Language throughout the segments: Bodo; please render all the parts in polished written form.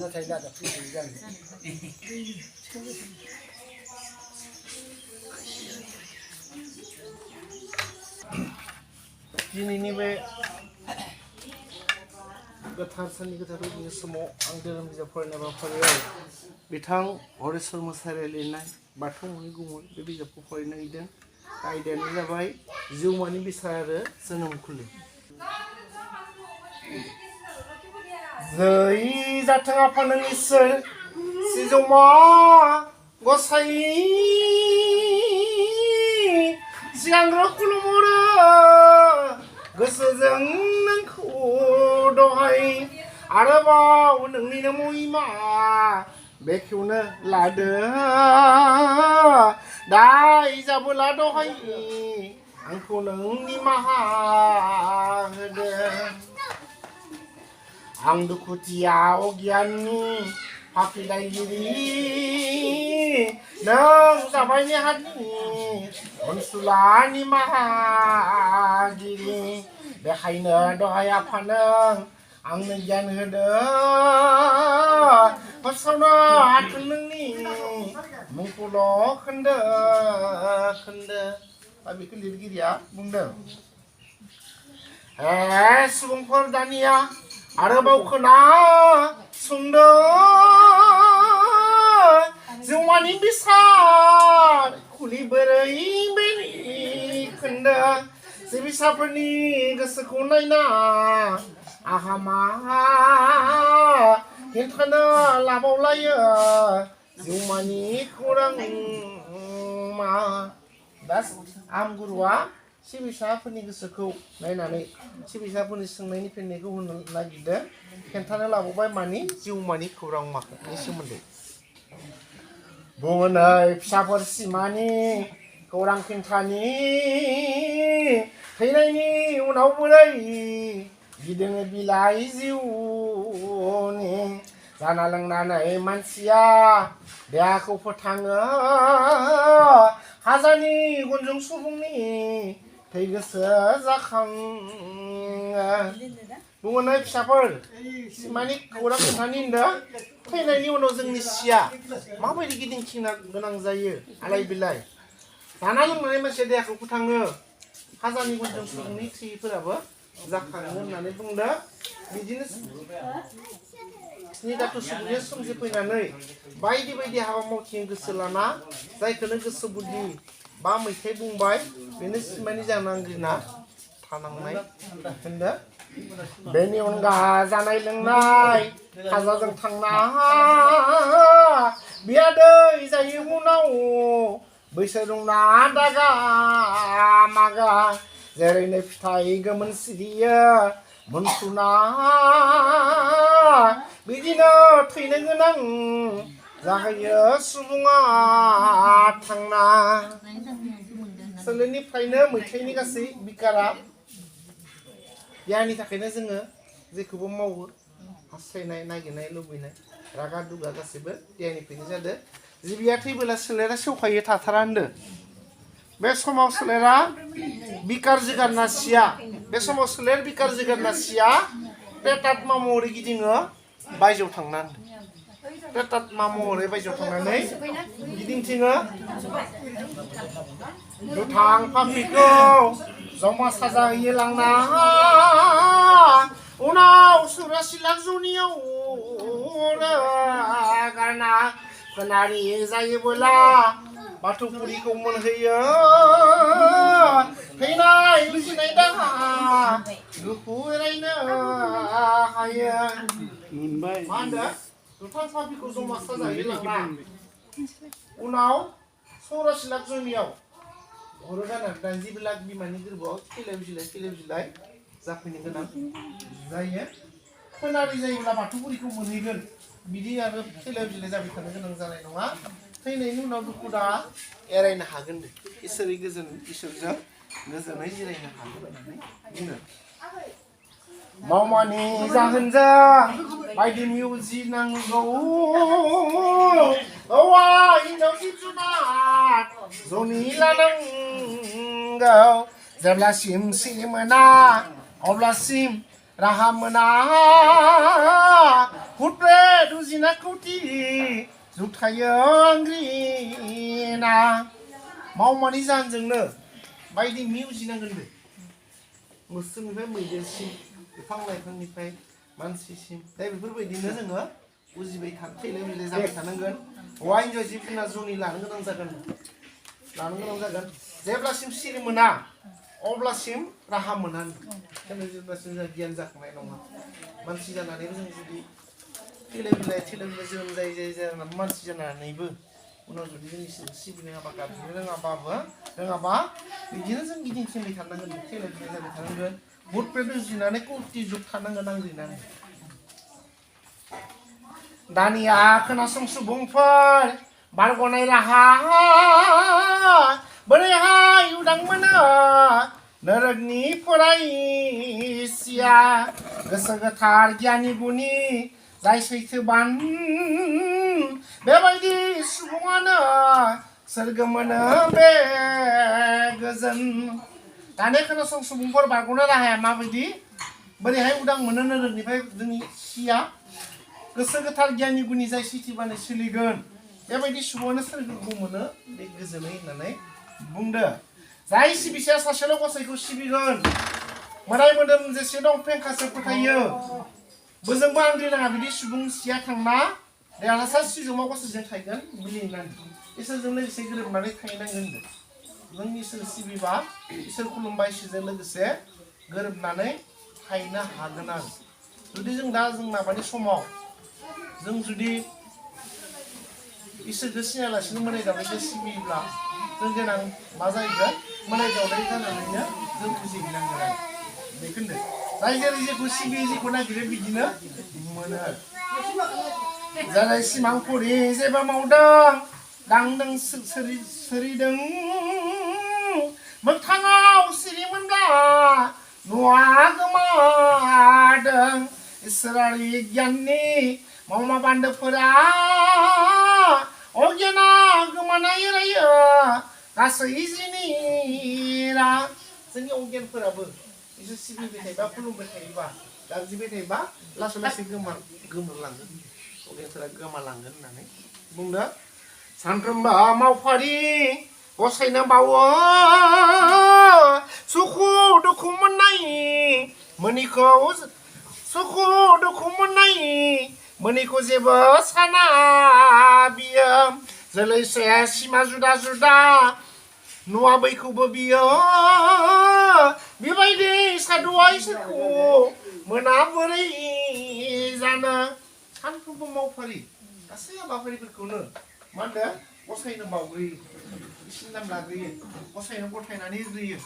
नाथाय दा फैदों जानो दिनैनि बे गोथार साननि गोथार फोरबोनि समाव आं धोरोम बिजाब फरायनाय हाबाफारियाव बिथां हरेस्वर मोसाहारि लिरनाय बाथौ मुनि गुमुर बे बिजाबखौ फरायनो नागिरदों। आयदायानो जाबाय जिउमानि बिसार आरो जोनोम खुलि। जै जाथों आफा नों इसोर सिजौमा गसाइ सिगांग्रो खुलुमहरो गोसोजों नोंखौ दहाय आरोबाव नोंनिनो महिमा बेखेवनो लादो दाय जाबोला दहाय आंखौ नों निमाहा होदो। आं दुखुथिया अगियाननि पापि दायगिरि नों जाबाय नेहाथनि अनसुला निमाहागिरि बेखायनो दहाय आफा नों आंनो गियान होदो फोसावनो हाथों नोंनि मुंखौल' खोन्दो खोन्दो। दा बेखौ लिरगिरिया बुंदों। सुबुंफोर दानिया आरोबाव खोना सुंदो जिउमानि बिसार खुलि बोरै बेरि खोन्दो सिबिसाफोरनि गोसोखौ नायना आहा मा खिन्थानो लाबावलायो जिउमानि खौरां मा। दा आमगुरुआ सिबिसाफोरनि गोसोखौ नायनानै सिबिसाफोरनि सोंनायनि फिननायखौ होनो नागिरदों। खिन्थानो लाबावबाय मानि जिउमानि खौरां मानि सोमोन्दै बुङो नै फिसाफोर सिमानि खौरां खिन्थानि थैनायनि उनाव बोरै गिदिङो बिलाइ जिउनि जाना लोंनानै मानसिया देहाखौ फोथाङो हाजानि गुनजों सुबुंनि थै गोसो जाखाङो। बुङो नै फिसाफोर सिमानि खौरां खोन्थानि होनदों थैनायनि उनाव जोंनि सिया माबायदि गिदिंथिंनो गोनां जायो आलाय बिलाय जाना लोंनानै मानसिया देहाखौ फोथाङो हाजानि गुनजों सुबुंनि थैफोराबो जाखाङो होननानै बुंदों। बिदिनो स्नि धातु सुबुंजों सोमजिफैनानै बायदि बायदि हाबा मावथिनो गोसो लाना जायखौनो गोसो बुद्धि बा मैथाइ बुंबाय बेनो सिमानि जानांग्रिना थानांनाय होनदों। बेनि अनगा जानाय लोंनाय खाजाजों थांना बिया दै जायो उनाव बैसो दंना दागा मागा जेरैनो फिथाइ गोमोन सिरियो मोनसुना बिदिनो थैनो गोनां जाहैयो सुबुङा थांना। सोलोनिफ्रायनो मैथाइनि गासै बिकारा देहानि थाखायनो जोङो जेखौबो मावो हास्थायनाय नागिरनाय लुबैनाय रागा दुगा गासैबो देहानिफ्रायनो जादों। जिबिया थैबोला सोलेरा सेवखायो थाथारा होनदों। बे समाव सोलेरा बिकार जिगार नासिया बे समाव सोलेर बिकार जिगार नासिया प्रेतात्मा महरै गिदिङो बायजोआव थांना प्रेतात्मा महरै बायजोआव थांनानै गिदिंथिङो दुथां पापिखौ जमा साजा होयो लांना उनाव 84 लाख जनियाव गारना खोनारि जायोबोला बाथौपुरिखौ मोनहैयो थैनाय उजिनाय दाहा दुखु एरायनो हायो। मा होनदों दुथां पापिखौ जमा साजा होयो लांना उनाव 84 लाख जनियाव हरो गाना 80 लाख बिमानि गोरबोआव थैलाय उजिलाय जाफैनो गोनां जायो। खोनारि जायोब्ला बाथौपुरिखौ मोनहैगोन बिदि आरो थैलाय उजिलाय जाबाय थानो गोनां जानाय नङा। थैनायनि उनाव दुखु दाहा एरायनो हागोन इसोरै गोजोन इसोरजों गोजोनै जिरायनो हागोन होननानै बुङो। मावमानि जाहोनजों बायदि मिउजिनांगौ हौवा हिनजाव जिब जुनार जनि लानांगौ जेब्लासिम सिरि मोना अब्लासिम राहा मोना हुत्रे दुजिना कुति जुगथायो आंग्रिना मावमानि जाहोनजोंनो बायदि मिउजिनांगोन बे मोस्रोमनिफ्राय मैदेरसिम बिफां लाइफांनिफ्राय मानसिसिम दा बेफोरबायदिनो जोङो बुजिबाय थैलाय बिलाय जाबाय थानांगोन हौवा हिन्जाव जिब जुनार जुनि लानो गोनां जागोन जेब्लासिम सिरि मोना अब्लासिम राहा मोना जेब्लासिम जों गियान जाखांनाय नङा मानसि जानानैबो जों जुदि थैलाय बिलाय जोनोम जायै मानसि जानानैबो उनाव जुदि जों इसोरखौ सिबिनो रोङाबा गाबज्रिनो रोङाबा बिदिनो जों गिदिंथिंबाय थानांगोन थैलाय बिलाय जाबाय थानांगोन भुट प्रेत उजिनानै कौटि जुग थानांगोन आंग्रिनानै दानिया खोनासं सुबुंफोर बारग'नाय राहा बोरैहाय उदां मोनो नरकनि फरायसिया गोसो गोथार गियानि गुनि जाय सैथोबान बेबायदि सुबुङानो सोरगो मोनो बे गोजोन दानिया खोनासं सुबुंफोर बारग'नाय राहाया माबायदि बोरैहाय उदां मोनो नरकनिफ्राय जोंनि सिया गोसो गोथार गियानि गुनि जाय सैथोबानो सोलिगोन बेबायदि सुबुङानो सोरगोखौ मोनो बे गोजोनै होननानै बुंदो जाय सिबिसाया सासेल' गसाइखौ सिबिगोन मोदाय मोदोम जेसे दं फेंखासो फोथायो बोजोंबो आंग्रिनाङा बिदि सुबुं सिया थांना देरहासार सिजौमा गसाइजों थायगोन बुलिनानै इसोरजों लोगोसे गोरोबनानै थाहैनांगोन नों इसोर सिबिबा इसोर खुलुमबा इसोरजों लोगोसे गोरोबनानै थाहैनो हागोन आरो जुदि जों दा जों माबानि समाव जों जुदि इसोरखौ सिनायालासिनो मोदाय दावदायखौ सिबियोब्ला जों देनां मा जाहैगोन मोदाय दावदाय जानानैनो जों बुजिहैनांगोन आरो बेखौनो जाय जेरै जेखौ सिबियो जेखौ नागिरो बिदिनो मोनो आरो जेरै सिमांफुरि जेबो मावदों दांदों सोरिदों मोगथाङाव सिरिमोनब्ला नुवा गोमादों इसोरारि गियाननि मावमा बान्दोफोरा अगियाना गोमानाय रायो गासै जिनिरा जोंनि अगियानफोराबो इसोर सिबिबाय थायोबा खुलुमबाय थायोबा गाबज्रिबाय थायोबा लासै लासै गोमोरलांगोन अगियानफोरा गोमालांगोन होननानै बुंदो सानफ्रोमबो मावफारि गसायनो बावो सुखु दुखु मोननाय मोनिखौ सुखु दुखु मोननाय मोनिखौ जेबो साना बियो जोलैसाया सिमा जुदा जुदा नुवा बैखौबो बियो बेबायदि सादुआ इसोरखौ मोना बोरै जानो सानफ्रोमबो मावफारि गासै हाबाफारिफोरखौनो मा होनदों गसायनो बावग्रोयो इसोरनि नाम लाग्रोयो गसायनो गथायनानै होग्रोयो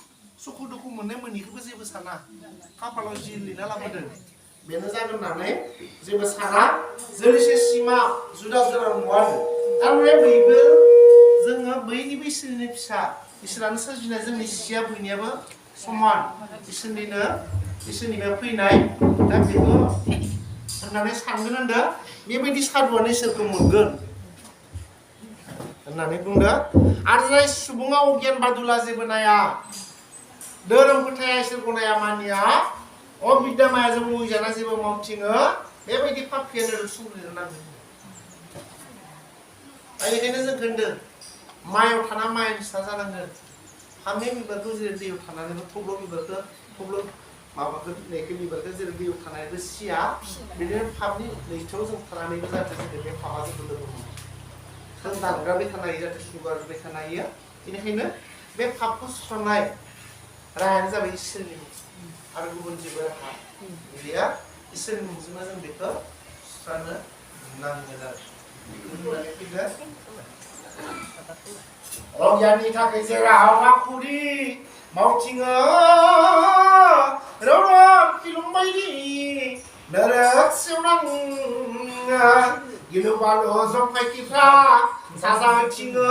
सुखु दुखु मोननाय मोनिखौबो जेबो साना खाफालाव जि लिरना लाबोदों बेनो जागोन होननानै जेबो साना जोलैसे सिमा जुदा जुदा नुवा थारमाने बयबो जोङो बैनिबो इसोरनि फिसा इसोरानो सोरजिनाय जोंनि सिया बयनियाबो समान इसोरनिफ्राय फैनाय दा बेखौ होननानै सानगोन होनदों बेबायदि सादुआनो इसोरखौ मोनगोन होननानै बुंदो आरो जाय सुबुङा अगियान बादुला जेबो नाया धोरोम फोथाया इसोरखौ नाया मानिया अबिद्या मायाजों मुहिजाना जेबो मावथिङो बेबायदि पापियानो संग्रिनो नांगोन बेनिखायनो जों होनदों मायाव थाना माया निसा जानांगोन फामे बिबारखौ जेरै दैयाव थानानैबो थब्ल' बिबारखौ थब्ल' माबाखौ नेखे बिबारखौ जेरै दैयाव थानानैबो सिया बिदिनो फामनि लैथोआव जों थानानैबो जाहाथे जों बे फामा जोंखौ लोगो मोनो जों दानग्राबाय थानो हायो जाहाथे सुगारबाय थानो हायो बेनिखायनो बे फापखौ सुस्रांनाय राहायानो जाबाय इसोरनि आरो गुबुन जेबो राहा गैया इसोरनि मुंजोंनो जों बेखौ सुस्रांनो नांगोन आरो अगियाननि थाखाय जेराव आखुरि मावथिङो रौरब खिलुम बायदि नरक सेवनाङो गिलु बालु जंखायथिफ्रा साजा होथिङो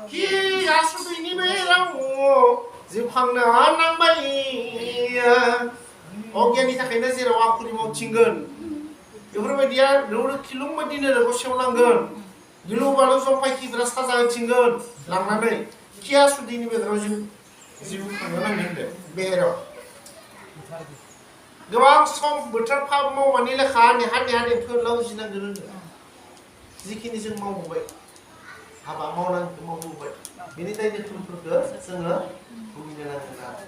खि आसुदैनि बेलाव जिउ खांनो नांबाय अगियाननि थाखायनो जेराव आखुरि मावथिंगोन बेफोरबायदिया रौरब खिलुम बायदि नरकआव सेवनांगोन गिलु बालु जंखायथिफ्रा साजा होथिंगोन लांनानै खि आसुदैनि बेलाव जिउ खांनो नांगोन होनदों बेहेराव गोबां सम बोथोरफा मावमानि लेखा नेहाद एम्फौ एनला उजिनांगोन होनदों जिखिनि जों मावबोबाय हाबा मावबोबाय बेनि दायित्वफोरखौ जोङो भुगिनो नांगोन आरो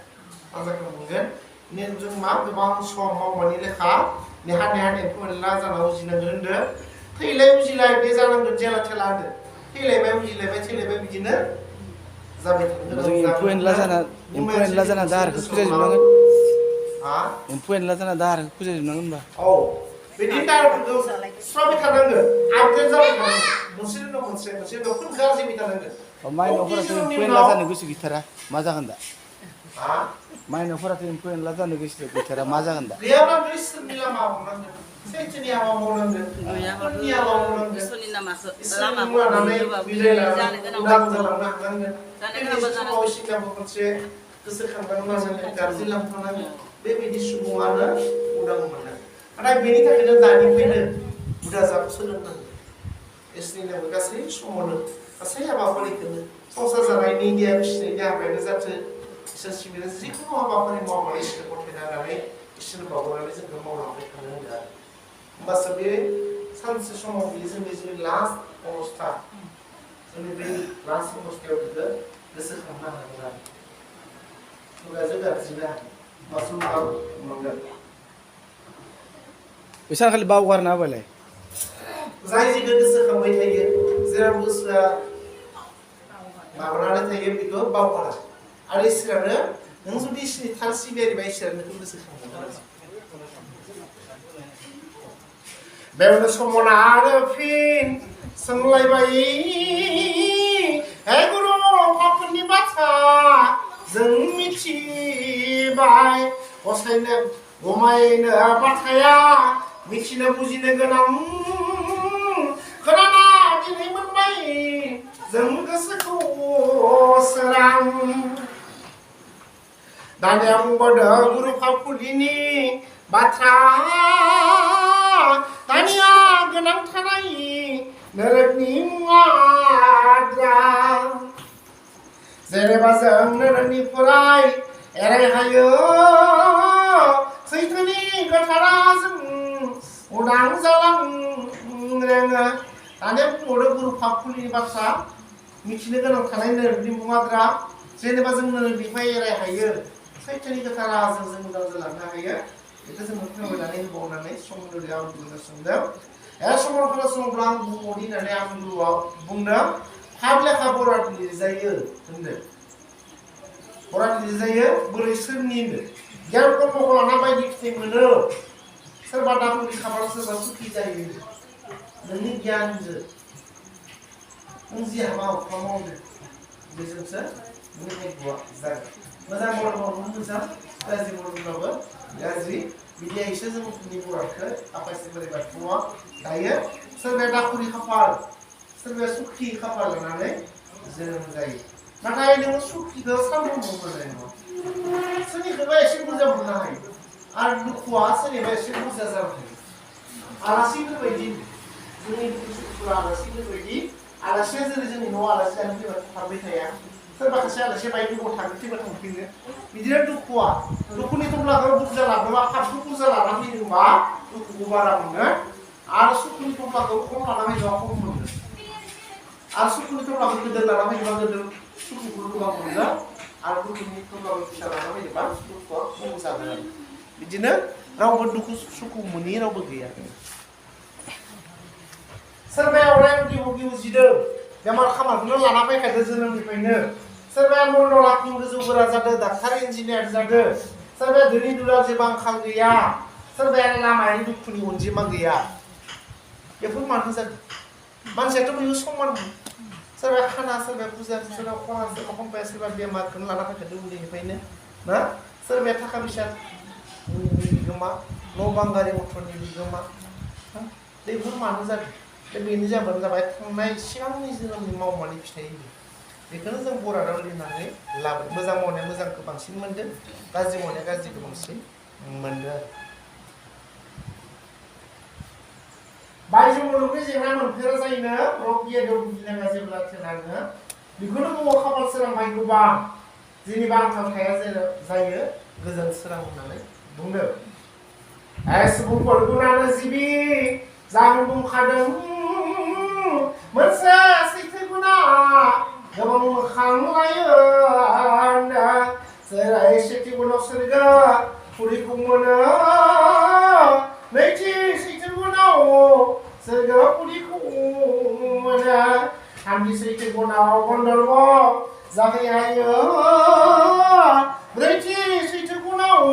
मा जायखौ बुंगोन जों मा गोबां सम मावमानि लेखा नेहाद एम्फौ एनला जाना उजिनांगोन होनदों थैलाय उजिलाय बे जानांगोन जेला थेला होनदों थैलायबाय उजिलायबाय थैलायबाय बिदिनो जाबाय थागोन जों एम्फौ एनला जाना दाहारखौ फोजोबजोबनांगोन एम्फौ एनला जाना दाहारखौ फोजोबजोबनांगोन होनबा औ बिदि दाहारफोरखौ सुस्रांबाय थानांगोन आपडेट जाबाय थानांगोन मोनसे उनाव मोनसे उनाव गाज्रि थानांगोन माइनावफोराथ' एम्फौ एनला जानो गोसो गैथारा मा जागोन दा माइनावफोराथ' एम्फौ एनला जानो गोसो गैथारा मा जागोन दा गैयाब्ला इसोरनि लामा हमनांगोन सैथोनि हाबा मावनांगोन फोरनि हाबा मावनांगोन इसोरनि लामाखौ इसोरनि लामाखौ मुं लानानै बिलाइ जानो लानानै गोनां उदां जालांनो हानांगोन जानो बे गोनांबा समाव सिगांबो खनसे गोसोखांनांगोन गाज्रि लांफानांगोन बेबायदि सुबुङानो उदां मोनो नाथाय बेनि थाखायनो दानिफ्रायनो हुदा जानो सोलोंनांगोन इसोरनि गासै समावनो गासै हाबाफारिखौनो संसार जानायनि देहा फिसिनायनि हाबायानो जाथों इसोर सिबिनाय जिखुनु हाबाफारि मावनानै इसोरखौ गथायनानै इसोर बावनानै जोंखौ मावलांबाय थानो होदों आरो होमबासो बे सानसे समाव बेयो जोंनि जि लास्ट अबस्था जोंनि बे लास्ट अबस्थायाव बेखौ गोसोखांनो हागोन आरो खुगाजों गाबज्रिनो होमबासो उनाव मोनगोन बे सानखालि बावगारना होबायलाय जाय जिखौ गोसोखांबाय थायो जेराव गोसोआ माबानानै थायो बेखौ बावगारा आरो इसोरानो नों जुदि इसोरनि थार सिबियारिबा इसोरानो नोंखौ गोसोखांगोन बेयावनो समना आरो फिन सोंलायबाय हे गुरु पापनि बाथ्रा जों मिथिबाय गसायनो गमायनो बाथ्राया मिथिनो बुजिनो गोनां खोनाना दिनै मोनबाय जों गोसोखौ सोरां दानिया बुंबावदों गुरु पापनि बाथ्रा दानिया गोनांथाराय नोरोगनि मुङा जेनेबा जों नोरोगनिफ्राय एरायहायो सैथोनि गोथारा जों उदां जालांनो दानिया बुंबावदों गुरु पापनि बाथ्रा मिथिनो गोनां थानाय नोरोगनि मुङाद्रा जेनेबा जों नोरोगनिफ्राय एरायहायो सैथोनि गोथारा जों उदां जालांनो हायो बेखौ जोङो फोरमायनानै होबावनानै सोमोन्दो आं सोंदों समाव खोनासङोब्ला आं बुंबावनि होननानै आं बुंदों हाब लेखा बराद लिरजायो होनदों बराद लिरजायो बोरै सोरनि गियान कर्मखौ लाना बायदि फिथाइ मोनो सोरबा दाखुरि खामानि सोरबा सुखि जायो नोंनि गियानजों नों जि हाबा हुखा मावदों बेजोंसो नोंनि भाग्यआ जागोन मोजां मावोब्लाबो मोजां गाज्रि मावोब्लाबो गाज्रि बिदियैसो जोंनि बरादखौ आफा इसोर बोराइ बाथौआ दायो सोरबाया दाखुरि खाफाल सोरबाया सुखि खाफाल लानानै जोनोम जायो नाथाय नोङो सुखिखौ सानफ्रोमबो मोननाय नङा सोरनिखौबा एसे बुरजा मोननो हायो आरो दुखुआ सोरनिबा एसे बुरजा जानो हायो आलासिफोरबायदि जोंनि दुखु सुखुफोरा आलासिफोरबायदि आलासिया जेरै जोंनि न'आव आलासि जानो फैबा थाबाय थाया सोरबा सासे आलासिया बायदि गोबाव थागोन फैबा थांफिनो बिदिनो दुखुआ दुखुनि थफ्लाखौ बुरजा लाबोबा फारसेखौ बुरजा लाना फैदोंबा दुखुखौ बारा मोनो आरो सुखुनि थफ्लाखौ खम लाना फैबा खम मोनो आरो सुखुनि थफ्लाखौ गिदिर लाना फैबा गिदिर सुखुखौ गोबां मोनो आरो दुखुनि थफ्लाखौ फिसा लाना फैबा दुखुआ खम जागोन आरो बिदिनो रावबो दुखु सुखु मोनि रावबो गैया सोरबाया अराय गिबु गिबु जिदों बेमार खामारखौनो लाना फैखादों जोनोमनिफ्रायनो सोरबाया मर्दलाखि गोजौ गोरा जादों डाक्टार इन्जिनियार जादों सोरबाया धोनि दुला जेबो आंखाल गैया सोरबाया लामानि दुखुनि अनजिमा गैया बेफोर मानो जादों मानसियाथ' बयबो समान सोरबाया खाना सोरबाया बुरजा सोरबा खना सोरबा खम्पाया सोरबा बेमारखौनो लाना फैखादों उन्दैनिफ्रायनो ना सोरबाया थाखा फैसा बिगोमा न' बां गारि मथरनि बिगोमा बेफोर मानो जादों बेनि जाहोनानो जाबाय थांनाय सिगांनि जोनोमनि मावमानि फिथाइ बेखौनो जों बरादाव लिरनानै लाबोदों मोजां मावनाया मोजांखौ बांसिन मोनदों गाज्रि मावनाया गाज्रिखौ बांसिन मोनदों आरो बायजो मुलुगनि जेंना मोनफेरा जायोनो रबिया दौदिनाङा जेब्ला थोनाङो बेखौनो बुङो खाफाल सोरांबाय गोबां जेनेबा आंखाल थाया जायो गोजोन सोरां होननानै बुंदों सुबुंफोर गुनानो जिबि जां बुंखादों मोनसे सैथो गुना गोबां मोखां लायो जेरै सेथि गुनाव सोरगो फुरिखौ मोनो नैथि सैथो गुनाव सोरगो फुरिखौ मोनो थामथि सैथो गुनाव गन्धर्व जाहैहायो ब्रैथि सैथो गुनाव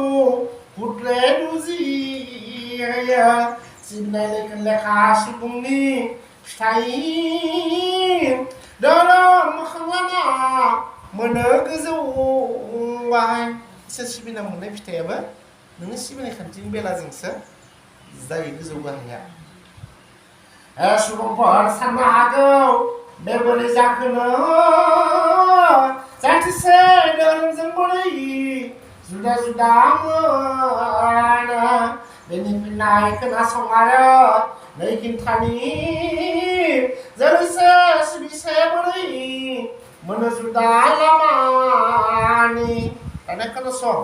पुत्रे दुजिहायो सिबिनाय लैखोन लेखा सुबुंनि फिथाइ धोरोम मोखां लाना मोनो गोजौआवहाय इसोर सिबिना मोननाय फिथाइयाबो नोङो सिबिनाय खान्थिनि बेलाजोंसो जायो गोजौ गाहाया सुबुंफोर साननो हागौ बे बोरै जाखोनो जाथिसे धोरोमजों बोरै जुदा जुदा मोनो बेनि फिननाय खोनासं आरो नै खिन्थानि जेरैसे सिबिसे बोरै मोनो जुदा लामानि दाना खोनासं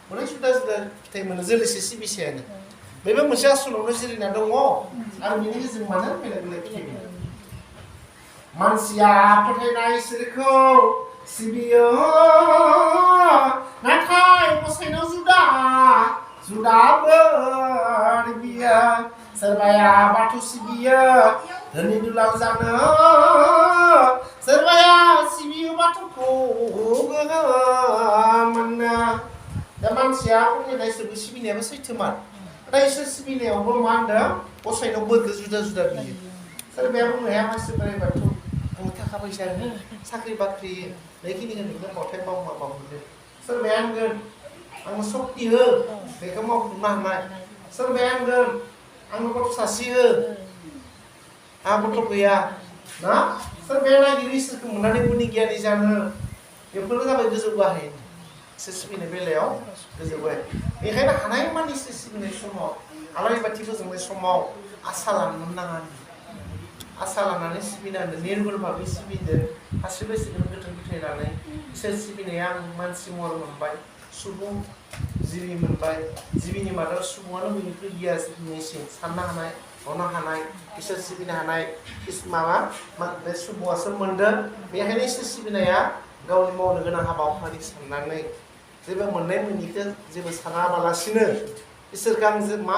बोरै जुदा जुदा फिथाइ मोनो जेरैसे सिबिसेयानो बेबो मोनसे आसनावनो जिरायना दङ आरो बिनि गेजेरजों मानो बेलेग बेलेग फिथाइ मोनो मानसिया फोथायनाय इसोरखौ सिबियो नाथाय गसाइनाव जुदा जुदा बोर बियो सोरबाया बाथौ सिबियो धोनि दुलाल जानो सोरबाया सिबियो बाथौखौ गोहो मोनो दा मानसिया फोथायनाय इसोरखौ सिबिनायाबो सैथोमार नाथाय इसोर सिबिनायावबो मा होनदों गसाइनाव बोरखौ जुदा जुदा बियो सोरबाया बुंनो हाया मानसि बोराइ बाथौ आंनो थाखा फैसा हो साख्रि बाख्रि बेखिनिखौ नोंनो मावथाय मावहरदो सोरबाया होनगोन आंनो सक्ति हो बेखौ मावफुंनो हानाय सोरबाया होनगोन आंनो गथ' सासे हो आंहा गथ' गैया ना सोरबाया नागिरो इसोरखौ मोननानै गुनि गियानि जानो बेफोरनो जाबाय गोजौ गाहाय इसोर सिबिनाय बेलायाव गोजौ गाहाय बेखायनो हानाय मानि इसोर सिबिनाय समाव आलारि बाथि फोजोंनाय समाव आसा लानो नाङा आसा लानानै सिबिनांगोन निर्गुण भाबै सिबिदो गासिबो इसोरखौ गोथौ फोथायनानै इसोर सिबिनाया आं मानसि महर मोनबाय सुबुं जिबि मोनबाय जिबिनि मादाव सुबुङानो बयनिख्रुइ गियानिसिन साननो हानाय हनो हानाय इसोर सिबिनो हानाय माबा बे सुबुङासो मोनदों बेखायनो इसोर सिबिनाया गावनि मावनो गोनां हाबाफारि साननानै जेबो मोननाय मोनैखौ जेबो सानाबालासिनो इसोरखौ आं मा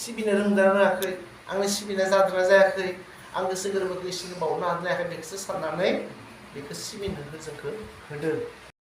सिबिनो रोंदों रोङाखै आंनि सिबिनाया जादोंना जायाखै आं गोसो गोरबोखौ इसोरनो बावनो हादों ना हायाखै बेखौसो साननानै बेखौ सिबिनो जोंखौ होदों